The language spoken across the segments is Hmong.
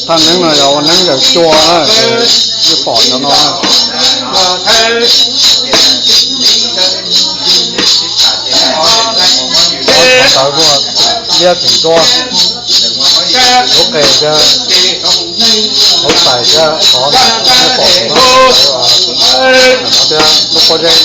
Thaj neeb no yog ua neeb yawm cua na, yeej pom cov no na. Tawv tuaj, liab tseem nruab, lub qe thiab, hauv txais thiab qhov ntawm thiab pom thiab lub pob zeb no na.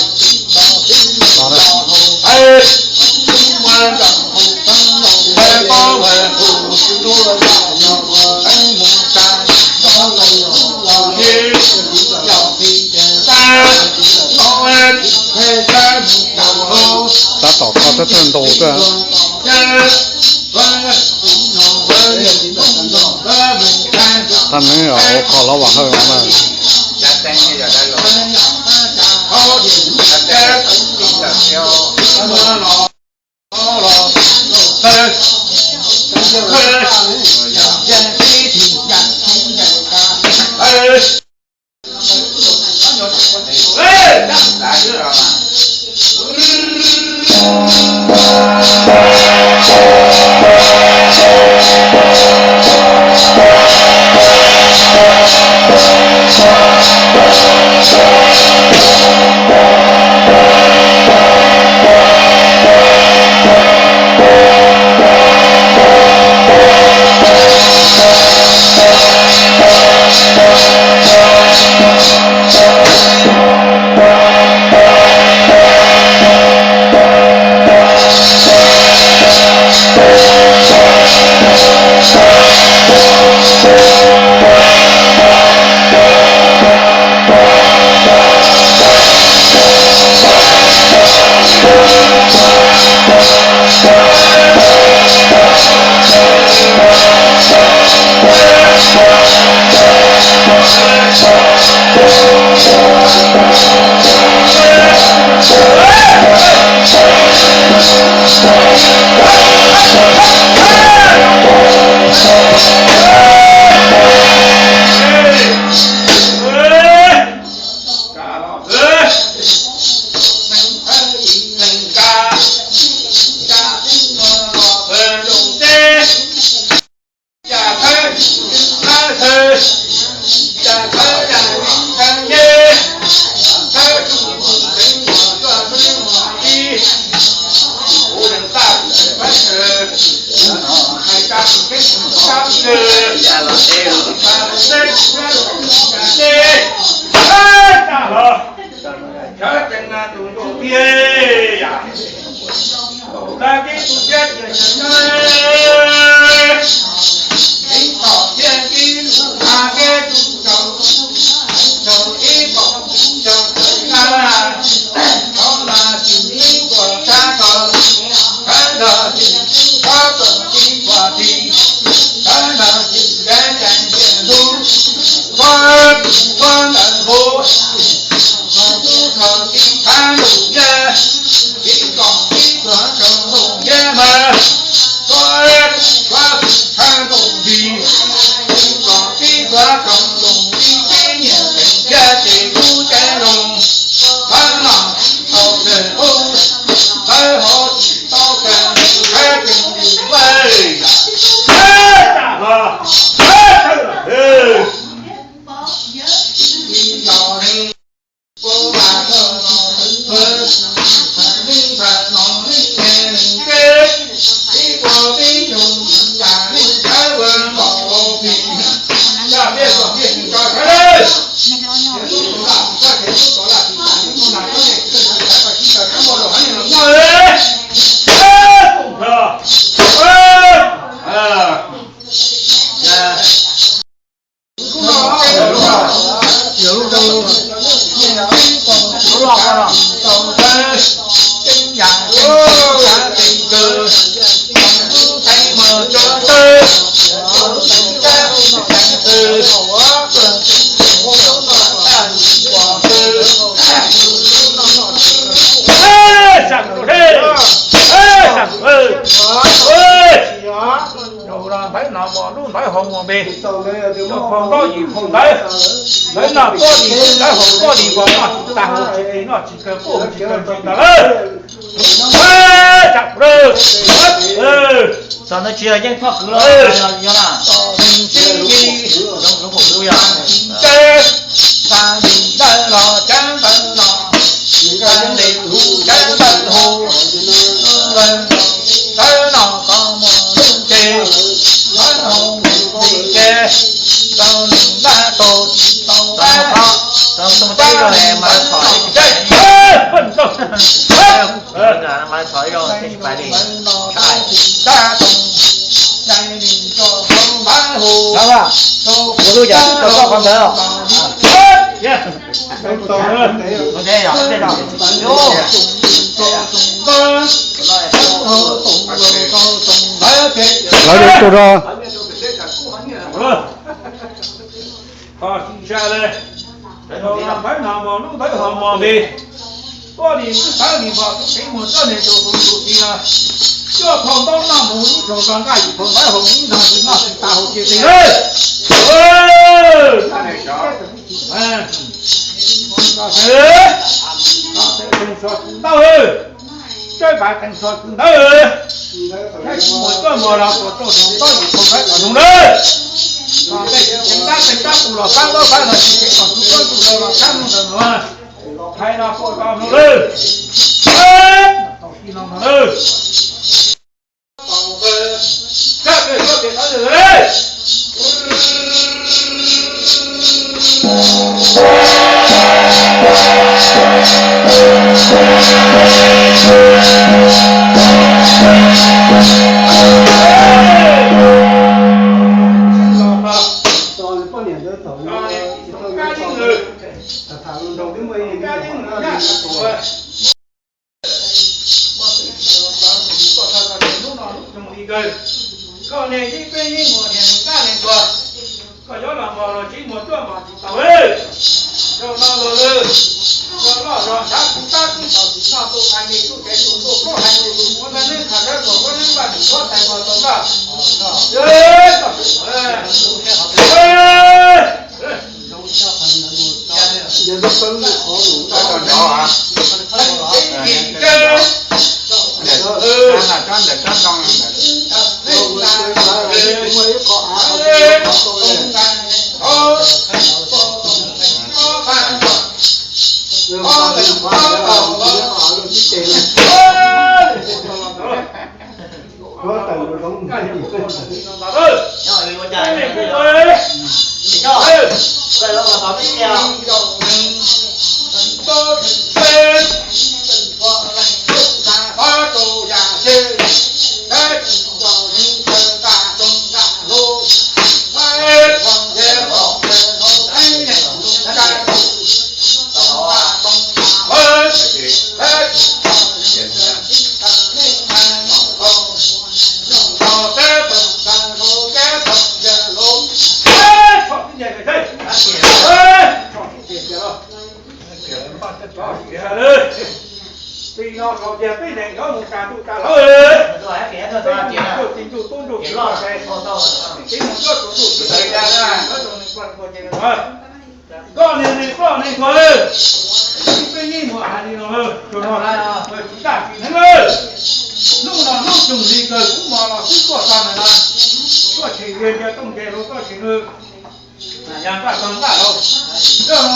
Tab tom kho thawj thawj ntu tuaj. Thaj neeb yog ua kho los vam hawj no na. Sawv tsees tus ntsuj plig yam, tus dab tib tus siab tiag tiag, ib txhom thiab ib lus tag keb tus tsaus, tsaus ib pom tus tsaus tawv na, tsaus mas tsis ib puas tshab tau, tawv los tsis tsis txhob txaus tsis puas tis, tawv los tsis ntev tsees tias hlub, txhob txhob ntawd hlub. Tus tub kho tib thab ntuj yaj, tib koom tib tuag rau ntuj yaj mas, txhob txhob tib thab ntuj ntsis, tib koom tib tuag rau ntuj ntsis, tib nyiam tseem thiab ces kub teb loo, tawv los tsis tau kawg qub, tawv hauv tsis tau kawg nqaij, tseem tus vej yam, tawv los tawv los, tawv los tawv los. Ntawv no mos lub ntawv hauv mos npe, cov phau ntaub yim phau ntawv, ntawv noj pob lis ntawv haus pob lis, noj tsis tas haus tsis tis, noj tsis kawg quaj tsis kawg ntsis ntawd lawm. Txog ntawd tsis yog yeej thoj kwv los yog na. Zoo zoo kuv yog. Lawv tus rog. Tsis ntsa le, ntawv no mos lub ntawv hauv mos npe, pob lis lub tawv lis npog tus teev muag txoj niag tus tus tus ti no, cuaj phau ntaub noj mus ib phau nrog nqaij yim phau ntawv haus ib nrog ntsis noj tsis tas haus tsis tis. Ntawd, Tsawb Npav teev txhua kwv ntawd, thaij tsis muaj tuaj mus los puas tau tus ntaub yim phau ntawv kom zoo nawb. Tej tseem tab teev tab pus los sab ntaub sab los tsis teev kom tus tuaj tus los los sab ntaub ntawv no, hais los puas tau mloog lawm. Tau tij no mloog lawm. Koj niag yeej peb yeej muag niag nqaj niag tuag, koj yuav los npog los tsis muag tuaj npog tsis tau. Zaum no los lawm, zog loj zog ntshav kuv tab kuv thaum tsis noj tuaj hais me tub kev tus tuaj koj hais tus tus muab ntaj neeb khav dawb tuag muab neeb npaj tus koj tais npog tau ntaj. Tij no tau tias peb neeg nyob mus tas ntuj tas hlawv, tuaj txi ntuj tub ntuj tsis tau, kev mus nruab tus ntuj tsis tau, nyob rau neeg ploj neeg tuag ces nws koj niag neeg ploj neeg tuag lawm, peb yeej mus hais li no lawm, tsis tag tsis neeg lawm. Hnub no hnub tsoog li kawg kuv mos los xwb koj tag ntawm no, koj tshem ntiag ntiag tooj ntes rau koj tshem nws, yog npaj tag npaj rau, koj mus ntawd.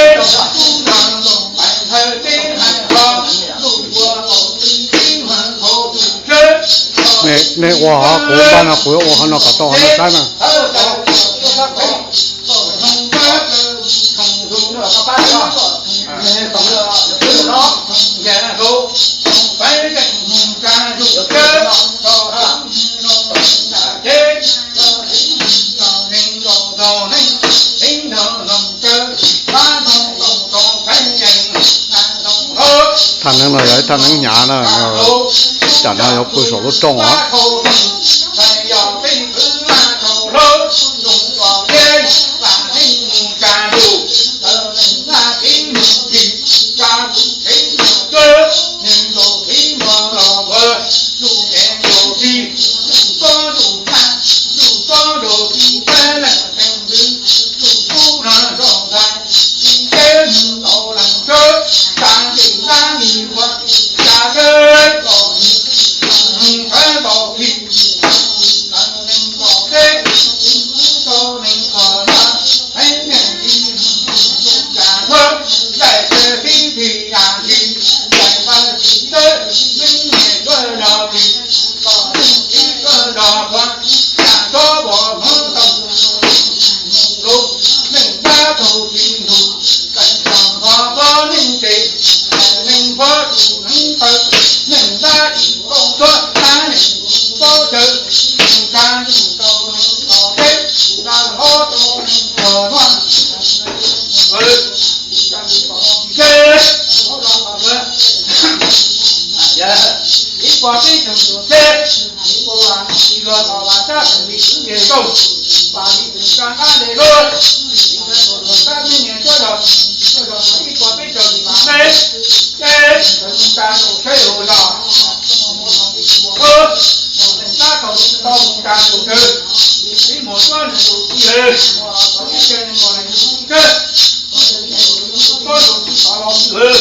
Tsis ob tug qaib, ua rooj tag. Nej ua hov, kuv npaj no kuv yuav ua hov no kom tau hov no saib na. Thaj neeb no yog ib thaj neeb hnyav na, tam no yuav pw saum lub rooj os. Ib puas peb caug tus teb, ib puas vas ib luag tom vas sab tawm li kwv nce nrooj, vas li tws tsa qab nte lub, ib puas peb caug li vas teb, teb, tawm mus tsa nraum saib ua zos, mus mus mus mus mus mus, mus neeg sab tau tau mus tsa nraum twg, ib mus tuab neeg tus txiv lawm, ib ce neeg mus neeg tus txiv teb, tuab nraum txiv tov los lawm.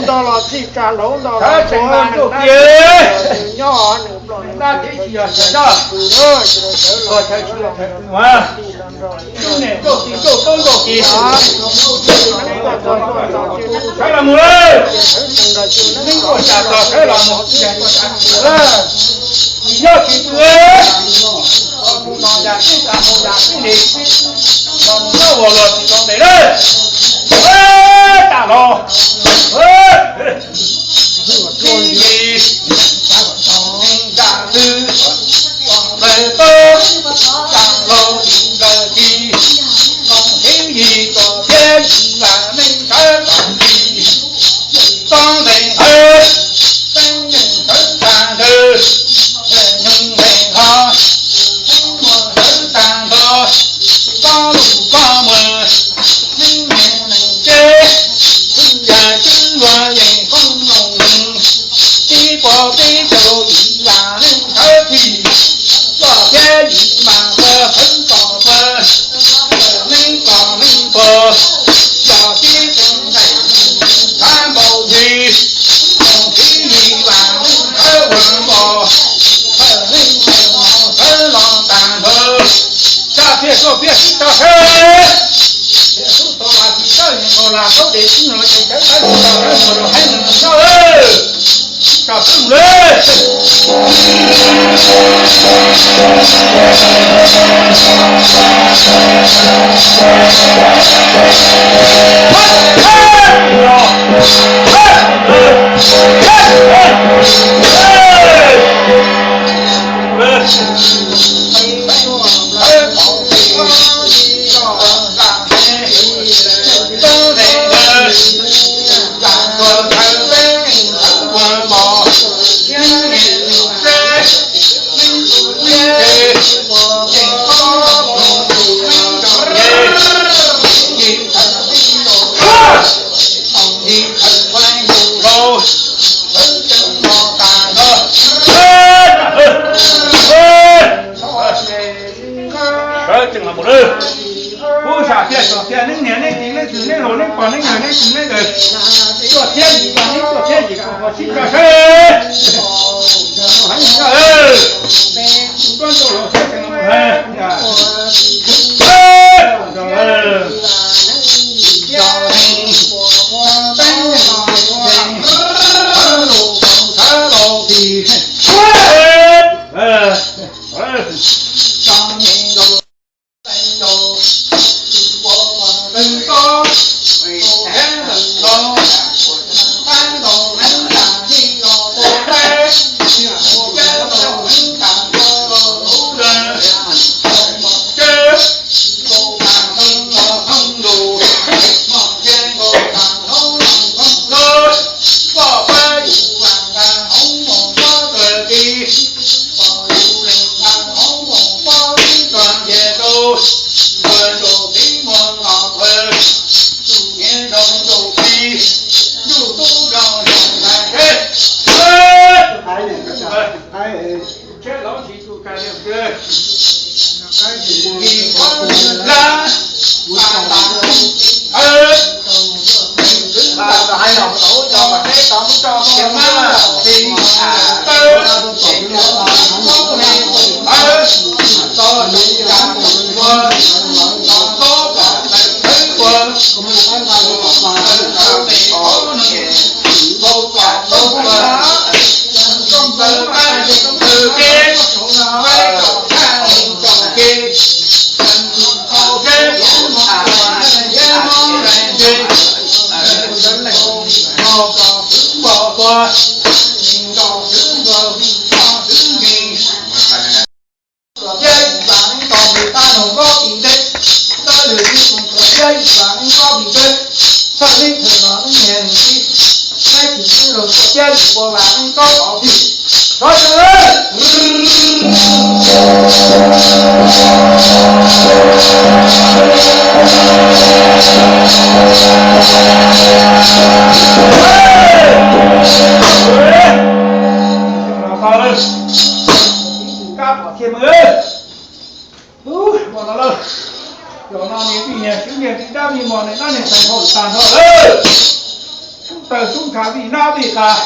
Ntau los txij tsa hlau ntau los nyob nws Sawv los mus lawm, neeg tuaj tas los sawv los mus, tsis nyob tsis pw, mus no yam txij tas mus yam txij li, los mus nyob ua luag tsis tau ntev lawm. Tam los, tib yim, zam lwm, lawv tub, zam laus lawv txiv, tib yim tuam thiab yim vam neej tawv tom ntsis, txob ntees hawv, teeb meem tawv tag ntawd, nyoog ntees ho, teeb muag tawv tag nrho, txob lus koj muag, neej nyoog neeg teb, yam twb luag yeej koob noog, tib puas peb caug yim vam neej tawv txij, txoj thiab yim mas pawg hawv tom pawg, neej kom neej pog, yog tib tug nqaij nqhab npaum ntsis, mus tib yim vam neej tawv ua npos, neej mus sawv los tag nrho, tsa thiaj tuaj piaj sib tog sawv. Neej niam neej txiv neej kwv neej laus neej pog neej yawg neej txiv neej ntawd, tuaj thiab yim vaj neej tuaj thiab yim pog pog sib tso sawb. Tuaj ntau los saib tseem los mus hais. Ua no lawm, cov no niag tij niag txiv niag txiv dab niag mos niag dab niag tais hau tag nrho lawm. Sub taw sub ntsha vij nab vij qas,